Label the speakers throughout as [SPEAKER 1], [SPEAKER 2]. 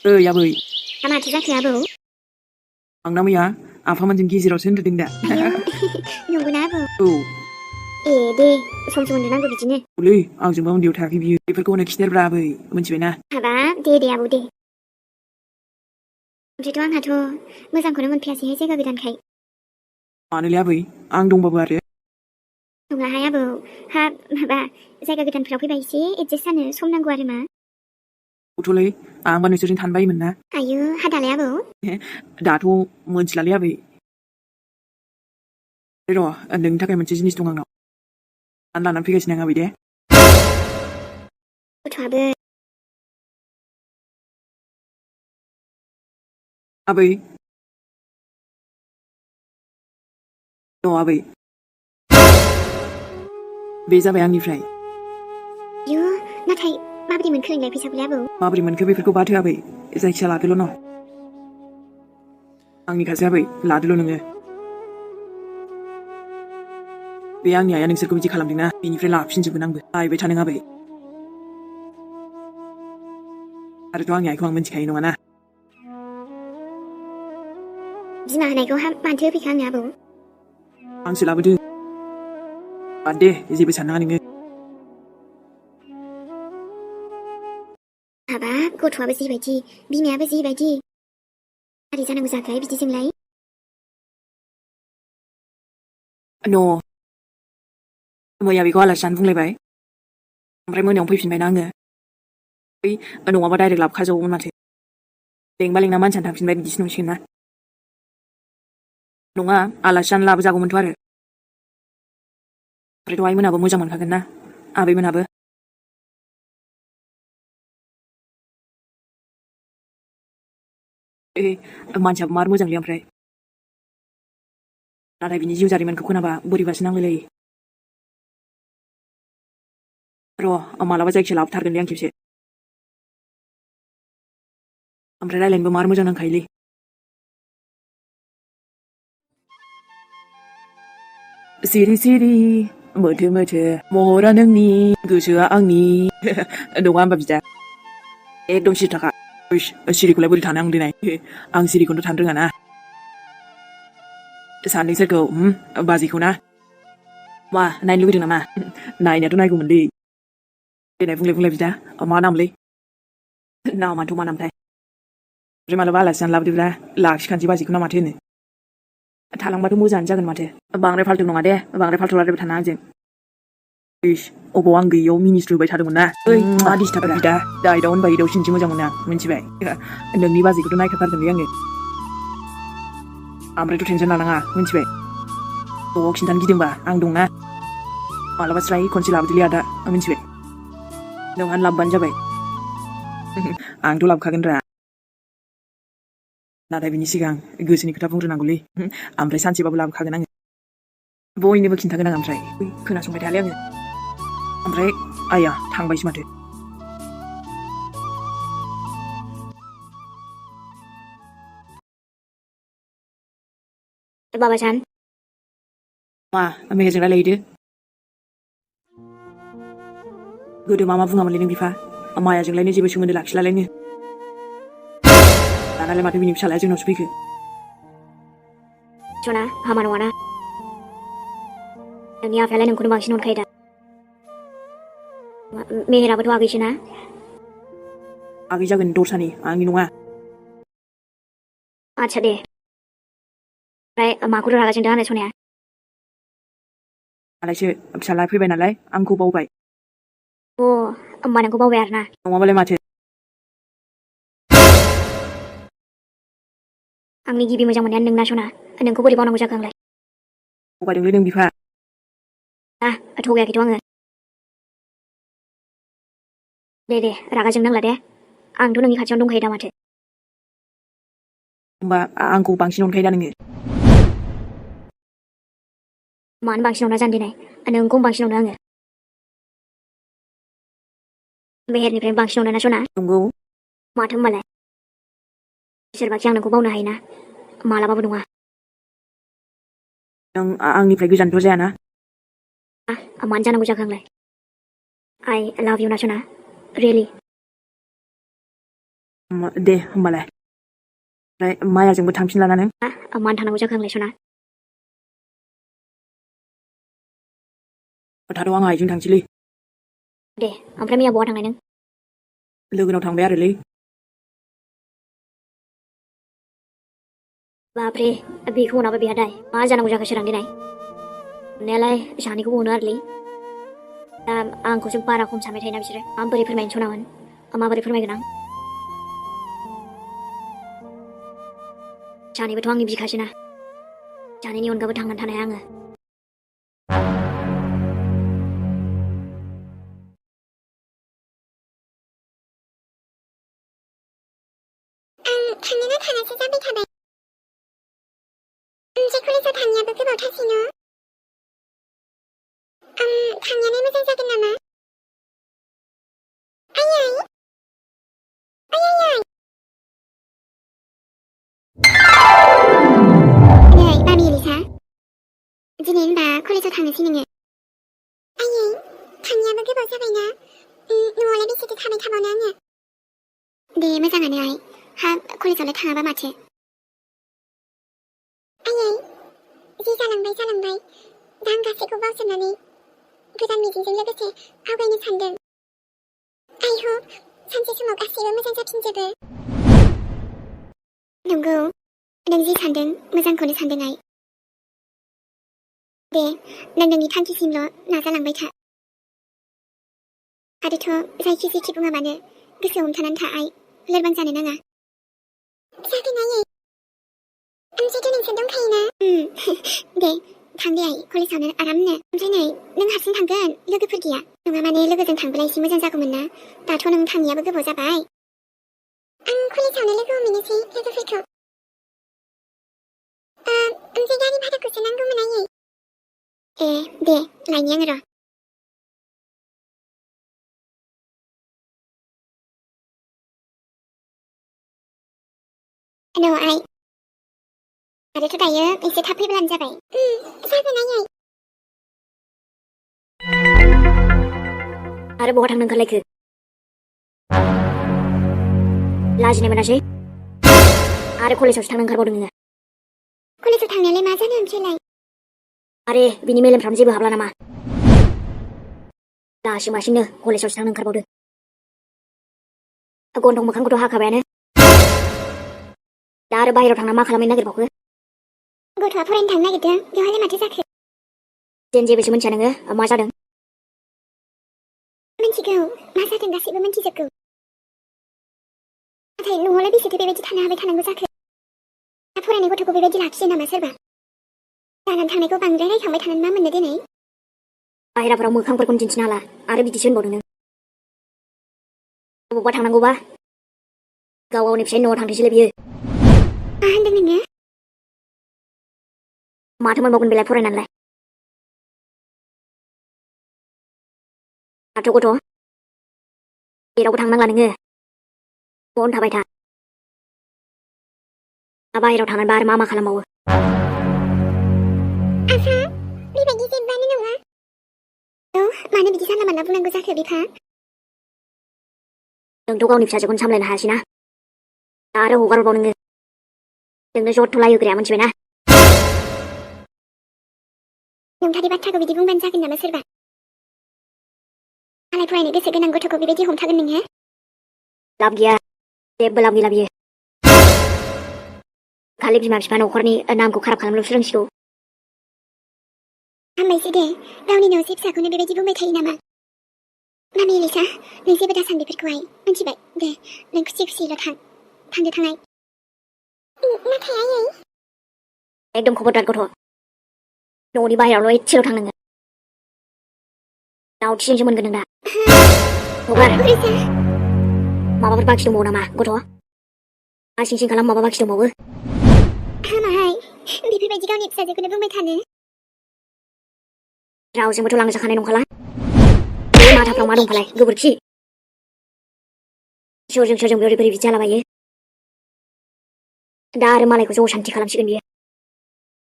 [SPEAKER 1] आबै
[SPEAKER 2] माथो जाखो आबौ?
[SPEAKER 1] आंना मैया आफामोनजों गेजेरावसो उन्दुदों दा।
[SPEAKER 2] आयौ नंगौना आबौ?
[SPEAKER 1] औ
[SPEAKER 2] दे सम सम उन्दुनांगौ बिदिनो।
[SPEAKER 1] औलै आंजोंबा उन्दैयाव थायाखै बियो बेफोरखौनो खिथेरब्रा आबै मिथिबायना।
[SPEAKER 2] हाबाब दे आबौ दे। ओमफ्रायथ' आंहाथ' मोजांखौनो मोनफैयासैहाय जायगा गोदानखाय।
[SPEAKER 1] मानोलै आबै आं दंबाबो आरो
[SPEAKER 2] नङाहाय आबौ माबा जायगा गोदानफ्राव फैबा एसे एडजास्ट जानो सम नांगौ आरो मा।
[SPEAKER 1] गथ'लै आंबा नोंसोरजों थानो बायोमोन ना।
[SPEAKER 2] आयौ दालाय आबौ?
[SPEAKER 1] दाथ' मोनथिलालै आबै। र' नोंनि थाखाय मोनसे जिनिस दं आंनाव लानानै फैगासिनो आं आबै दे।
[SPEAKER 2] गथ'आबो
[SPEAKER 1] आबै आबै बे जाबाय आंनिफ्राय।
[SPEAKER 2] आयौ नाथाय माबोरै मोनखो नोंलाय फैसाखौलाय आबौ?
[SPEAKER 1] माबोरै मोनखो बेफोरखौ बाथो आबै जायखिया लादोल' न'। आंनि खासै आबै लादोल' नोङो। बे आंनि आइया नोंसोरखौ बिदि खालामदोंना बेनिफ्राय लाफिनजोबगोन आंबो लायबाय थानों आबै। आरोथ' आंनि आइखौ आं मिन्थिखायो नङाना।
[SPEAKER 2] बिमा होनायखौ मानोथो होफैखो आंनो आबौ?
[SPEAKER 1] आंसो लाबोदों। बाद दे जेबो साननाङा नोङो।
[SPEAKER 2] हाबाब गथ'आबो जेबायदि बिमायाबो जेबायदि मारै जानांगौ जाखो बिदिजोंलाय?
[SPEAKER 1] न' मैया बेखौ आलासि जानो बुंलायबाय ओमफ्राय मोनायाव फैफिनबायना आङो। नङाबा डाइरेक्ट लाबोखाजागौमोन माथो। लेंबा लेंना मानसियानो थांफिनबाय बिदिसो नंसिगोन ना। नङा आलासि जानो लाबोजागौमोनथ' आरो। ओमफ्रायथ' आइमोनाबो मोजां मोनखागोन ना आबैमोनाबो। मानसियाबो मार मोजांलै ओमफ्राय। नाथाय बिनि जिउ जारिमिनखौ खोनाबा बोरैबासो नांलायलायो। र' मालाबा जायखिया लाबोथारगोनलै आं खेबसे। ओमफ्राय रायलायनोबो मार मोजां नांखायोलै। सिरि सिरि मोथो मोथो महरा नोंनि गोसोआ आंनि नङा होमबा बिदा? एकदम सिरिथारखा। सिरिखौलाय बोरै थानो आं देनाय आं सिरिखौनोथ' थानो रोङा ना। सानै सोरखौ बाजैखौ ना? मा नायनो लुगैदों नामा? नायनायाथ' नायगौमोनलै। देनाय बुंलाय बिदा मा नामलै? नामाथ' मा नामथाय? ओमफ्राय मालाबा आलासि जानो लाबोदोब्रा लाखिखानोसै बाजैखौ ना माथो होनो। थालांबाथ' मोजाङानो जागोन माथो। बांद्राय फाल्थु नङा दे बांद्राय फाल्थु रायलायबाय थानाङा आंजों। अबाव आं गैयियाव मिनिस्लुबाय थादोंमोन ना। मा डिस्टार्ब बिदा दा एदाव होनबा एदावफिननोसै मोजां मोनो आं मिथिबाय। नोंनि बाजैखौथ' नायखाथारगोनलै आङो। ओमफ्रायथ' टेनसन लानाङा मिथिबाय। न'आव खिन्थानो गिदोंबा आं दंना। मालाबा स्राय खनसे लाबोदोलै आदा मिथिबाय। नोंहानो लाबोबानो जाबाय। आंथ' लाबोखागोन रा। नाथाय बिनि सिगां गोसोनि खोथा बुंग्रोनांगौलै ओमफ्राय सानसेबाबो लाबोखागोन आङो। बयनोबो खिन्थागोन आं ओमफ्राय खोनासंबाय थायालै आङो। ओमफ्राय आइया थांबायसो माथो।
[SPEAKER 2] बाबाजान
[SPEAKER 1] मा मेहेरजों रायलायहैदो। गोदो मा बुङामोनलै नों बिफा मायाजोंलायनो जेबो सोमोन्दो लाखिलालायनो। दानालाय माथो बिनि फिसालाया जोंनावसो फैखो।
[SPEAKER 2] सना हामा नङाना। नोंनि आफायालाय नोंखौनो बांसिन अनखायो दा। मेहेराबोथ' आगैसो ना।
[SPEAKER 1] आगै जागोन दस्रानि आंनि नङा।
[SPEAKER 2] आच्छा दे। ओमफ्राय माखौथ' रागा जोंदों आंनो सनाया?
[SPEAKER 1] मालायसो फिसाला फैबाय नालाय आंखौ बावबाय।
[SPEAKER 2] होमबा नोंखौ बावबाय आरोना।
[SPEAKER 1] नङाबालाय माथो।
[SPEAKER 2] आंनि गिबि मोजां मोननायानो नोंना सना नोंखौ बोरै बावनांगौ जाखो आंलाय।
[SPEAKER 1] थगायदोंलै नों बिफा।
[SPEAKER 2] थगायाखैथ' आङो। दे रागा जोंनो नांला दे आंथ' नोंनि खाथियावनो दंखायो दा माथो।
[SPEAKER 1] होमबा आंखौ बांसिन अनखायो दा नोङो?
[SPEAKER 2] मानो बांसिन अना जानो देनाय नोंखौ बांसिन अनो आङो। मेहेरनिफ्राय बांसिन अनो ना सना?
[SPEAKER 1] नंगौ।
[SPEAKER 2] माथो होमबालाय? सोरबाखि आं नोंखौ बावनो हायोना मालाबाबो नङा।
[SPEAKER 1] नों आंनिफ्राय गोजानथ' जायाना?
[SPEAKER 2] मानो जानांगौ जाखो आंलाय? आइ लाभ इउ ना सना रियेलि।
[SPEAKER 1] दे होमबालाय ओमफ्राय मायाजोंबो थांफिनलाना नों
[SPEAKER 2] मानो थानांगौ जाखो आंलाय सना
[SPEAKER 1] थाथ' आं आइजों थांसैलै
[SPEAKER 2] दे ओमफ्राय मैया बहा थांनाय नों
[SPEAKER 1] लोगोनाव थांबाय आरोलै
[SPEAKER 2] बाब्रे बेखौ मोनाबा बेहा दाय मा जानांगौ जाखो सोरां देनाय मोननायालाय सानैखौबो अनो आरोलै दा आंखौसो बारा खम सानबाय थायोना बिसोरो माबोरै फोरमायनो सनामोन माबोरै फोरमायगोन आं सानैबोथ' आंनि बिखासोना सानैनि अनगाबो थांनानै थानो हाया आङो
[SPEAKER 3] थांनोना थाङासो जाबाय थाबाय जे कलेजाव थांनायाबो गोबावथारसै न' थांनायालाय मोजां जागोन नामा आयै आयै नै मामि एलिसा दिनै होनबा कलेजाव थांनोसै नोङो आयै थांनायाबो गोबाव जाबायना न'आवलाय बेसेथो थाबाय थाबावनो आङो दे मोजाङानो आइ हा कलेजावलाय थाङाबा माथो आयै जि जालांबाय दा आं गासैखौ बावजोबनानै गोदान मिजिंजों लोगोसे आवगायनो सानदों आइ होप सानसे समाव गासैबो मोजां जाफिनजोबो नंगौ नों जि सानदों मोजांखौनो सानदों आइ दे नों नोंनि थांखिसिमल' नाजालांबाय था आरोथ' जायखि जेखि बुङा मानो गोसोआव हमथानानै था आइ लोरबां जानो नाङा जागोन आयै ओमफ्रायथ' नोंसोर दंखायोना दे थां दे आइ कलेजावनो आरामनो ओमफ्राय नै नों हारसिं थांगोन लोगोफोर गैया नङा माने लोगोजों थांब्ला एसे मोजां जागौमोन ना दाथ' नों थांनायाबो गोबाव जाबाय आं कलेजावनो लोगो हमहैनोसै लोगोफोरखौ ओमफ्राय गारि भाराखौसो नांगौमोन आयै ए दे लायनि आङो र' हेल' आइ आरोथ' दायो एसे थाब फैब्लानो जाबाय जागोन आयै
[SPEAKER 2] आरो बहा थांनो ओंखारलायखो लाजिनाय मोनासै आरो कलेजावसो थांनो ओंखारबावदों नोङो
[SPEAKER 3] कलेजाव थांनायालाय मा जानो ओमफ्रायलाय
[SPEAKER 2] आरे बिनि मेलेमफ्रावनो जेबो हाबला नामा दासिम मासिनो कलेजावसो थांनो ओंखारबावदों गन्थं मोखांखौथ' हाखाबायानो दा आरो बाहेरायाव थांना मा खालामनो नागिरबावखो
[SPEAKER 3] गथ'आ फरायनो थांनो नागिरदों बेवहायलाय माथो जाखो
[SPEAKER 2] जेन जेबोसो मिन्थिया नोङो मा जादों
[SPEAKER 3] मिन्थिगौ मा जादों गासैबो मिन्थिजोबगौ नाथाय न'आवलाय बेसेथो बेबायदि थानो हाबाय थानांगौ जाखो फरायनाय गथ'खौ बेबायदि लाखियो नामा सोरबा जानानै थांनायखौ बांद्राय रायखांबाय थानानै मा मोननो दिनै
[SPEAKER 2] बाहेराफोराव मोखांफोरखौनो दिन्थिनो हाला आरो बिदिसो होनबावदों नों बबावबा थांनांगौबा गाव गावनि फिसायनि न'आव थांथोंसैलाय बियो
[SPEAKER 3] मा होनदों नोङो
[SPEAKER 2] माथो मोनबावगोन बेलाय फरायनानैलाय दाथ' गथ' जेरावबो थांनांला नोङो न'आवनो थाबाय था बाहेरायाव थांनानैबा आरो मा खालामबावो
[SPEAKER 3] आफा बेबायदि जेबोआनो नङा मानो बिदि जानला मानला बुंनांगौ जाखो बिफा
[SPEAKER 2] नोंथ' गावनि फिसाजोखौनो सामलायनो हायासैना दा आरो हगारबाव नोङो नोंनो जथ' लायोग्राया मिथिबायना
[SPEAKER 3] नंथारै बाथ्राखौ बिदि बुंबानो जागोन नामा सोरबा आलाय फरायनो गोसो गोनां गथ'खौ बेबायदि हमथागोन नोङो
[SPEAKER 2] लाब गैया जेबो लाब गैला बियो खालि बिमा बिफा न'खरनि नामखौ खाराब खालामनोसो रोंसिगौ
[SPEAKER 3] हामबायसै दे गावनि न'से फिसाखौनो बेबायदि बुंबाय थायो नामा मामि एलिसा नों जेबो दासान बेफोरखौहाय मिथिबाय दे नों खुसि खुसिल' थांदो थांनाय नाथाय आयै
[SPEAKER 2] एकदम खबरदार गथ' न'नि बाहेरायावल' एसेल' थांनाङो नावथिजोंसो मोनगोन नों दा हगार माबाफोर बाखि दंबावो नामा गथ' सिं सिं खालाम माबा बाखि दंबावो
[SPEAKER 3] हामाहाय बेफोरबायदि गावनि फिसाजोखौनो बुंबाय थानो
[SPEAKER 2] रावजोंबोथ' लांजाखानाय नंखाला बे माथाफ्राव मा दंफालाय गोबोरखि सोरजों बोरै बिदि जालाबायो दा आरो मालायखौ ज' शान्ति खालामसिगोन बियो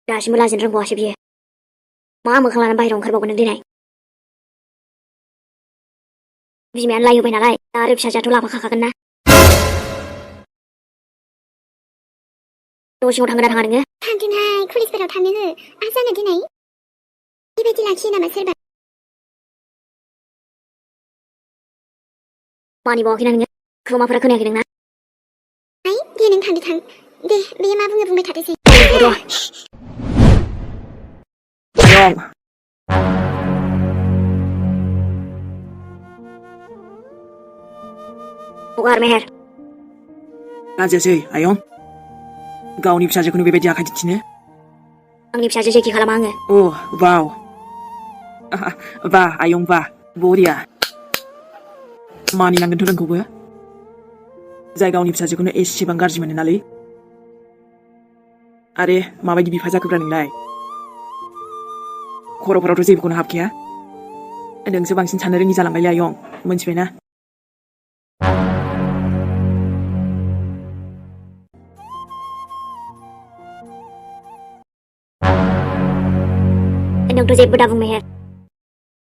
[SPEAKER 2] दासिमबो लाजिनो रोंबावासै बियो मा मोखां लानानै बाहेरायाव ओंखारबावगोन नों दिनै बिमायानो लाइ होबाय नालाय दा आरो फिसाजोआथ' लाफाखागोन ना न' सिङाव थांगोन ना थाङा नोङो?
[SPEAKER 3] थांथोंहाय कलेजफोराव थांनो हो आजानो दिनै बेबायदि लाखियो नामा सोरबा
[SPEAKER 2] मानि बावाखैना नोङो? खोमाफोरा खोनायाखै नोंना?
[SPEAKER 3] आइ दे नों थांदो थां दे बेयो मा बुङो बुंबाय थाथोसै
[SPEAKER 2] र'
[SPEAKER 1] आयं
[SPEAKER 2] हगार मेहेर
[SPEAKER 1] लाजियासै आयं गावनि फिसाजोखौनो बेबायदि आखाइ दिन्थिनो
[SPEAKER 2] आंनि फिसाजो जेखि खालामा आङो
[SPEAKER 1] अ वाव बा आयं बा बरिया मानिनांगोनथ' नोंखौबो जाय गावनि फिसाजोखौनो एसेबां गाज्रि मोनो नालै आरे माबायदि बिफा जाखोब्रा नोंलाय खर'फोरावथ' जेबोखौनो हाबखाया नोंसो बांसिन साननो रोङि जालांबायलै आयं मोनथिबायना
[SPEAKER 2] नोंथ' जेबो दा बुं मेहेर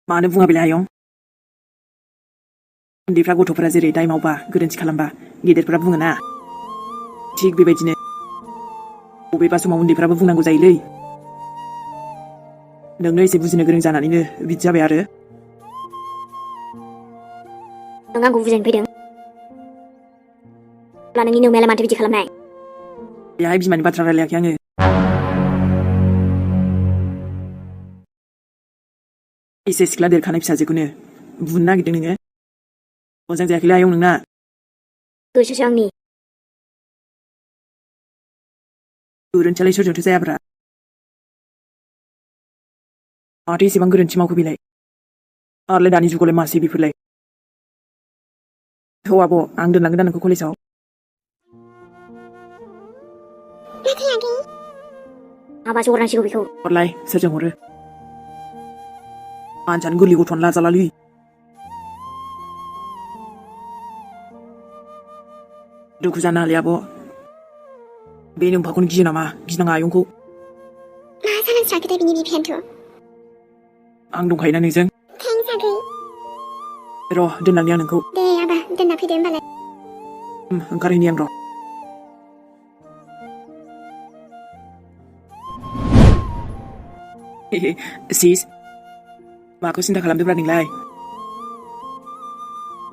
[SPEAKER 1] मानो बुङा बेलाय आयं उन्दैफ्रा गथ'फोरा जेरै दाय मावबा गोरोन्थि खालामबा गेदेरफोरा बुङोना थिग बेबायदिनो बबेबा समाव उन्दैफ्राबो बुंनांगौ जायोलै नोंनो एसे बुजिनो गोरों जानानैनो बिदि जाबाय आरो
[SPEAKER 2] नों आंखौ बुजायनो फैदों अब्ला नोंनि नोमायालाय माथो बिदि खालामनाय
[SPEAKER 1] बेहाय बिमानि बाथ्रा रायलायाखै आङो एसे सिख्ला देरखानाय फिसाजोखौनो बुनो नागिरदों नोङो मोजां जायाखैलै आयं नोंना
[SPEAKER 2] गोसोसो आंनि
[SPEAKER 1] गोरोन्थियालाय सोरजोंथो जायाब्रा माथो एसेबां गोरोन्थि मावखो बेलाय आरोलाय दानि जुगावलाय मासै बेफोरलाय औ आब' आं दोनलांगोन दा नोंखौ कलेजाव
[SPEAKER 3] नाथाय आगै
[SPEAKER 2] माबासो हरनांसिगौ बेखौ
[SPEAKER 1] हरलाय सोरजों हरो मानसियानो गोरलै गथ'आनो लाजालालै दुखु जानो हालै आब' बे नोम्फाखौनो गियो नामा गिनाङा आयंखौ
[SPEAKER 3] मा जालांस्राखो बिनि बिफायानोथ'
[SPEAKER 1] आं दंखायोना नोंजों
[SPEAKER 3] थेंक्स आगै
[SPEAKER 1] र' दोनलांनि आं नोंखौ
[SPEAKER 3] दे आबा दोनना फैदो होमबालाय
[SPEAKER 1] ओंखारहैनि आं र' सिस माखौ सिन्था खालामदोंब्रा नोंलाय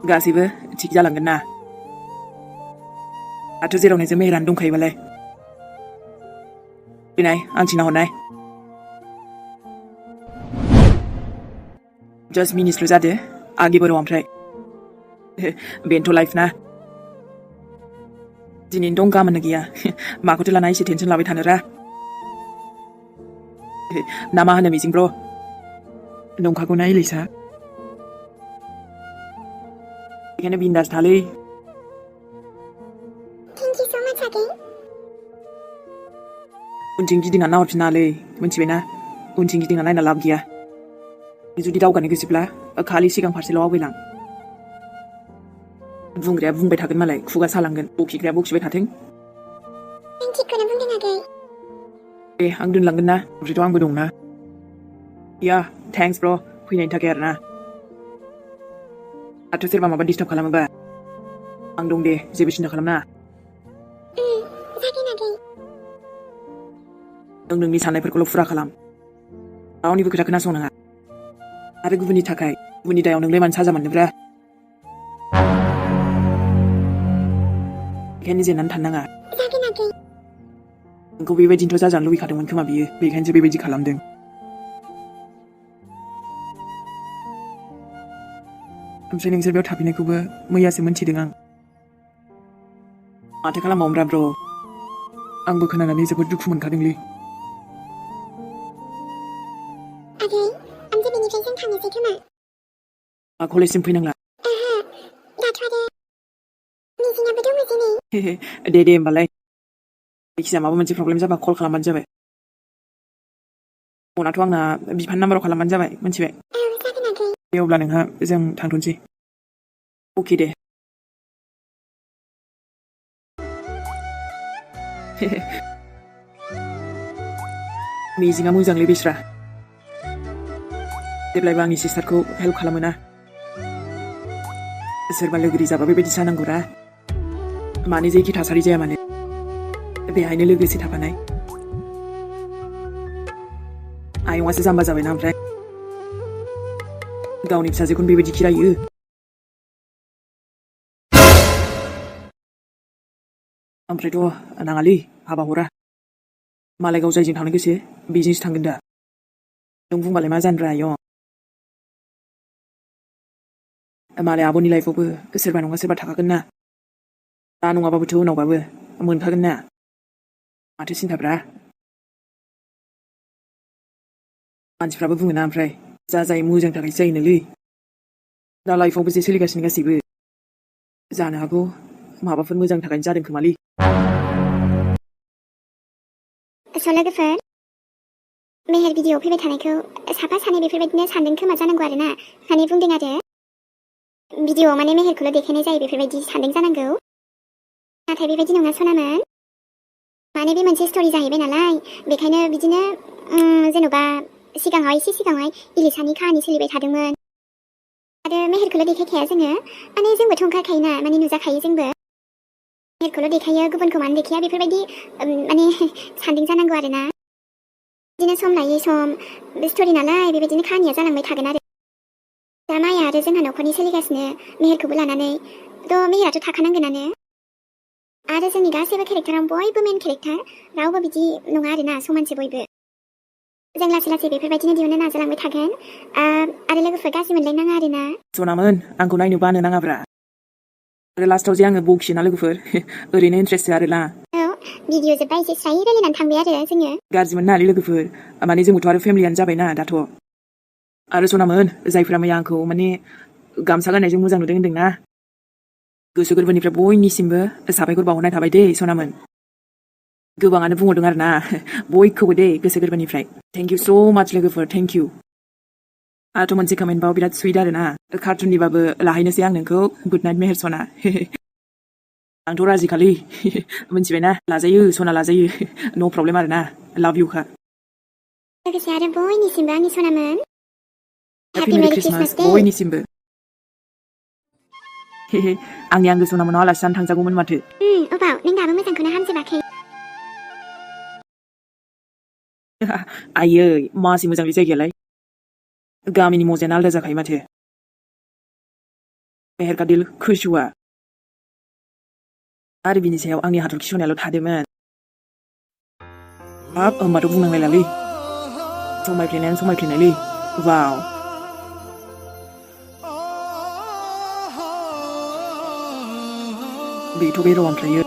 [SPEAKER 1] गासैबो थिग जालांगोन ना दाथ' जेराव नोंजों मेहेरानो दंखायोबालाय फैनाय आंथिं नाहरनाय जास्ट मिनिटसल' जादो आगे बाराव ओमफ्राय बेनोथ' लाइफ ना दिनैनो दं गाबोननो गैया माखौथो लाना एसे टेनसन लाबाय थानोरा ना मा होनो मिजिं ब्र नंखागौना इलिसा बेखायनो बिन्दास थालै
[SPEAKER 3] थेंक इउ स' माच आगै
[SPEAKER 1] उनथिं गिदिंना नाहरफिनालै मोनथिबायना उनथिं गिदिंना नायना लाब गैया जुदि दावगानो गोसोब्ला खालि सिगां फारसेल' आवगायलां बुंग्राया बुंबाय थागोन मालाय खुगा सालांगोन बखिग्राया बखिबाय थाथों
[SPEAKER 3] नों थिगखौनो बुंदों आगै
[SPEAKER 1] दे आं दोनलांगोन ना ओमफ्रायथ' आंबो दंना या थेंक्स ब्र फैनायनि थाखाय आरोना दाथ' सोरबा माबा डिस्टार्ब खालामोबा आं दं दे जेबो सिन्था खालामनाङा
[SPEAKER 3] जागोन आगै
[SPEAKER 1] नों नोंनि साननायफोरखौल' फुरा खालाम रावनिबो खोथा खोनासंनाङा आरो गुबुननि थाखाय गुबुननि दायाव नोंलाय मानो साजा मोनदोंब्रा बेखायनो जेननानै थानाङा
[SPEAKER 3] जागोन आगै
[SPEAKER 1] नोंखौ बेबायदिनोथ' जाजानो लुबैखादोंमोन खोमा बियो बेखायनोसो बेबायदि खालामदों ओमफ्राय नोंसोर बेयाव थाफैनायखौबो मैयासो मोनथिदों आं माथो खालामबावनोब्रा ब्र आंबो खोनानानै जोबोद दुखु मोनखादोंलै
[SPEAKER 3] आगै आमजे बेनिफ्राय जों थांनोसै खोमा
[SPEAKER 1] कलेजसिम फैनांला
[SPEAKER 3] ओहो दाथ' आरो मिजिङाबो दङ दिनै
[SPEAKER 1] दे होमबालाय जायखिजाया माबा मोनसे प्रब्लेम जाबा कल खालामबानो जाबाय फनाथ' आंना बिफानि नाम्बाराव खालामबानो जाबाय मोनथिबाय
[SPEAKER 3] औ जागोन आगै
[SPEAKER 1] दे अब्ला नोंहा जों थांथ'नोसै अके दे मिजिङा मोजांलै बेस्रा जेब्लायबो आंनि सिस्टारखौ हेल्प खालामो ना सोरबा लोगोरि जाबा बेबायदि जानांगौरा मानो जेखि थासारि जाया मानो बेहायनो लोगोसे थाफानाय आयंआसो जाम्बा जाबायना ओमफ्राय गावनि फिसाजोखौनो बेबायदि खिरायो ओमफ्रायथ' नाङालै हाबा हरा मालाय गाव जायजों थांनो गोसो बेजोंसो थांगोन दा नों बुंबालाय मा जानोब्रा आयं मालाय आब'नि लाइफआवबो सोरबा नङा सोरबा थाखागोन ना दा नङाबाबोथ' उनावबाबो मोनखागोन ना माथो सिन्थाब्रा मानसिफ्राबो बुङोना ओमफ्राय जा जायो मोजांनि थाखायसो जायोनोलै दा लाइफआवबो जे सोलिगासिनो गासैबो जानो हागौ माबाफोर मोजांनि थाखायनो जादों खोमालै
[SPEAKER 3] स' लोगोफोर मेहेर भिडिअ'आव फैबाय थानायखौ साफा सानै बेफोरबायदिनो सानदों खोमा जानांगौ आरोना माने बुंदों आरो भिडिअ'आव माने मेहेरखौल' देखायनाय जायो बेफोरबायदि सानदों जानांगौ नाथाय बेबायदि नङा सनामोन माने बे मोनसे स्ट'रि जाहैबाय नालाय बेखायनो बिदिनो जेन'बा सिगाङाव एसे सिगाङावहाय इलिसानि काहानि सोलिबाय थादोंमोन आरो मेहेरखौल' देखायखाया जोङो माने जोंबोथ' ओंखारखायोना माने नुजाखायो जोंबो मेहेरखौल' देखायो गुबुनखौ मानो देखाया बेफोरबायदि माने सानदों जानांगौ आरोना बिदिनो सम लायै सम बे स्ट'रि नालाय बेबायदिनो काहानिया जालांबाय थागोन आरो दा माया आरो जोंहा न'खरनि सोलिगासिनो मेहेरखौबो लानानै थ' मेहेराथ' थाखानांगोनानो आरो जोंनि गासैबो केरेक्टाराव बयबो मेन केरेक्टार रावबो बिदि नङा आरोना समानसो बयबो जों लासै लासै बेफोरबायदिनो दिहुननो नाजालांबाय थागोन आरो लोगोफोर गाज्रि मोनलायनाङा आरोना
[SPEAKER 1] सनामोन आंखौ नायनो बानो नाङाब्रा आरो लास्टाव जे आङो बखियोना लोगोफोर ओरैनो इन्ट्रेस्टसो आरोना
[SPEAKER 3] औ भिडिअ जोब्बा एसे स्रायै रायलायनानै थांबाय आरो जोङो
[SPEAKER 1] गाज्रि मोननाङालै लोगोफोर माने जोंबोथ' आरो फेमिलियानो जाबायना दाथ' आरो सनामोन जायफ्रा मैया आंखौ माने गामसा गाननायजों मोजां नुदों होन्दोंना गोसो गोरबोनिफ्राय बयनिसिमबो साबायखर बावहरनाय थाबाय दे सनामोन गोबाङानो बुंहरदों आरोना बयखौबो दे गोसो गोरबोनिफ्राय थेंक इउ स' माच लोगोफोर थेंक इउ आरोथ' मोनसे कमेन्टबाव बिराद सुइट आरोना कार्टुननिबाबो लाहैनोसै आं नोंखौ गुड नाइट मेहेर सना आंथ' राजिखालै मिथिबायना लाजायो सना लाजायो न' प्रब्लेम आरोना लाभ इउखा
[SPEAKER 3] लोगोसे आरो बयनिसिमबो आंनि सनामोन
[SPEAKER 1] हेपि मेरि क्रिसमास बयनिसिमबो आंनि आंगो सनामोनाव आलासि जानो थांजागौमोन माथो
[SPEAKER 3] अबाव नों दाबो मोजांखौनो हामजोबाखै
[SPEAKER 1] आयै मासि मोजांलै जायगायालाय गामिनि मजायानो आलादा जाखायो माथो मेहेर का दिल खुश हुआ आरो बिनि सायाव आंनि हाथरखि सनायाल' थादोंमोन हाब होमबाथ' बुंनांलायलालै समायफ्लेनायानो समायफ्लेनायलै वाव बेथ' बे र' ओमफ्रायो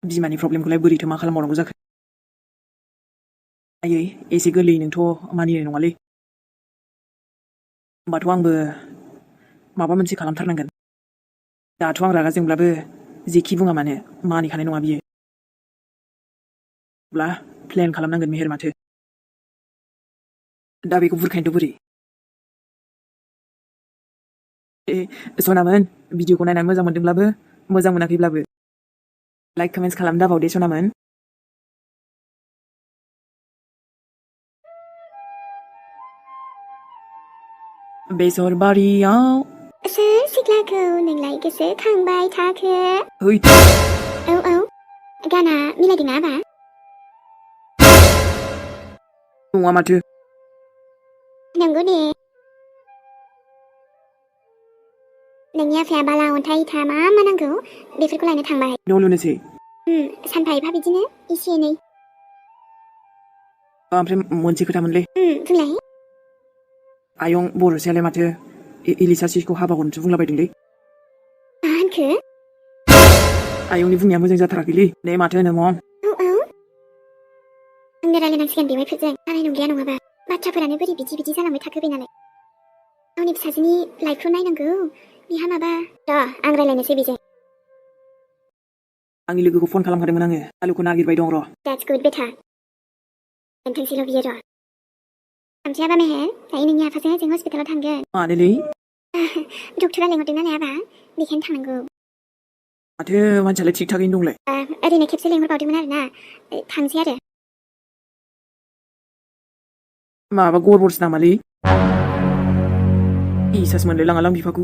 [SPEAKER 1] बिमानि प्रब्लेमखौलाय बोरैथो मा खालामबावनांगौ जाखो आयै एसे गोरलै नोंथ' मानिनाय नङालै होमबाथ' आंबो माबा मोनसे खालामथारनांगोन दाथ' आं रागा जोंब्लाबो जेखि बुङा मानो मानिखानाय नङा बियो अब्ला प्लेन खालामनांगोन मेहेर माथो दा बेखौ बुरखायनोथ' बोरै सनामोन भिडिअखौ नायनानै मोजां मोनदोंब्लाबो मोजां मोनाखैब्लाबो लाइक कमेन्ट्स खालाम दाबाव दे सनामोन बेसर बारियाव
[SPEAKER 3] सोर सिख्लाखौ नोंलाय गोसोखांबाय थाखो
[SPEAKER 1] है
[SPEAKER 3] औ गाना मिलायदोंना आबा
[SPEAKER 1] नङा माथो
[SPEAKER 3] नंगौ दे नोंनि आफाया बाला अन्थाइ इथा मा नांगौ बेफोरखौ लायनो थांबाय
[SPEAKER 1] न' लुनोसै
[SPEAKER 3] सानफा एफा बिदिनो एसे एनै
[SPEAKER 1] ओमफ्राय मोनसे खोथामोनलै
[SPEAKER 3] बुंलाय
[SPEAKER 1] आयं बर'सायालाय माथो इलिसा सिसखौ हाबा हरनोसो बुंलाबायदोंलै
[SPEAKER 3] मा होनखो
[SPEAKER 1] आयंनि बुंनाया मोजां जाथाराखैलै दे माथो होनो मम
[SPEAKER 3] आंनो रायलायनांसिगोन बेवाइफोरजों जानाय नंलिया नङाबा बाथ्राफोरानो बोरै बिदि जालांबाय थाखो बेनालाय गावनि फिसाजोनि लाइफखौ नायनांगौ बिहा माबा र' आं रायलायनोसै बेजों
[SPEAKER 1] आंनि लोगोखौ फन खालामखादोंमोन आङो आलुखौ नागिरबाय दं र'
[SPEAKER 3] That's good बेटा दोनथोंसैल' बियो र' ओमफ्राय मेहेर दायो नोंनि आफाजों जों हस्पिटालाव थांगोन
[SPEAKER 1] मानोलै
[SPEAKER 3] डक्टरा लेंहरदों नालाय आबा बेखायनो थांनांगौ
[SPEAKER 1] माथो मानसियालाय थिग थागैनो दंलाय
[SPEAKER 3] ओरैनो खेबसे लेंहरबावदोंमोन आरोना थांसै आरो
[SPEAKER 1] माबा गरबरसो नामालै बिसास मोनलाय लाङालां बिफाखौ